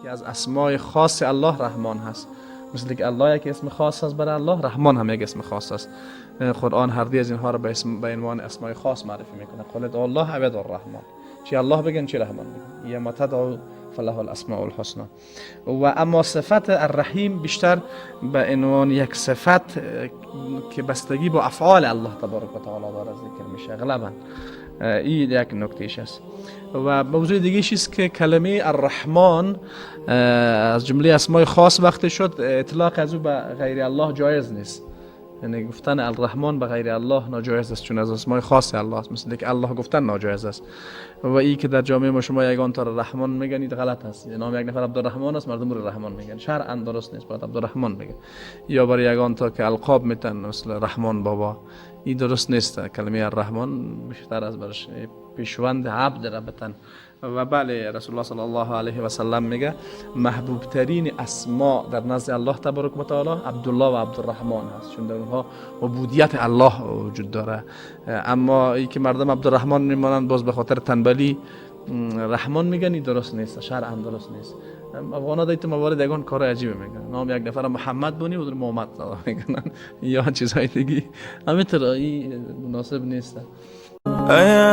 که از اسمای خاص الله رحمان هست. مثل که الله یک اسم خاص است برای الله، رحمان هم یک اسم خاص است. قرآن هر دی از اینها را به عنوان اسمای خاص معرفی میکنه. قل ادعوا الله او ادعوا الرحمن، چی الله بگن چی رحمان بگن، یا ما تدعو فله الاسماء الحسنى. و اما صفت الرحیم بیشتر به عنوان یک صفت که بستگی با افعال الله تبارک و تعالی داره ذکر میشه اغلبا. این یک نکتهش است. و موضوع دیگه است که کلمه الرحمن از جمله اسمای خاص وقتی شد اطلاق از او به غیر الله جایز نیست. یعنی گفتن الرحمن به غیر الله ناجایز است، چون از اسمای خاص الله است. مثل که الله گفتن ناجایز است. و ای که در جامعه ما شما یگان تا رحمان میگن غلط است. نام یک نفر عبدالرحمن است، مردم رو رحمان میگن، شرعا درست نیست، باید عبدالرحمن بگن. یا برای یگان تا که القاب میتن مثل رحمان بابا، این درست نیست. کلمه الرحمن بیشتر از برش پیشوند عبد ربتن. و بله، رسول الله صلی الله علیه و سلم میگه محبوب ترین اسما در نزد الله تبارک و تعالی عبدالله و عبدالرحمن هست، چون در اونها عبودیت الله وجود داره. اما ای که مردم عبدالرحمن میمانند باز به خاطر تنبلی رحمان میگن، این درست نیست، شرعا درست نیست. افغانا در این موارد یگان کار عجیب میگن، نام یک نفر محمد بونی و محمد میگن یا چیزهای دیگه، همینطور این مناسب نیست. أيا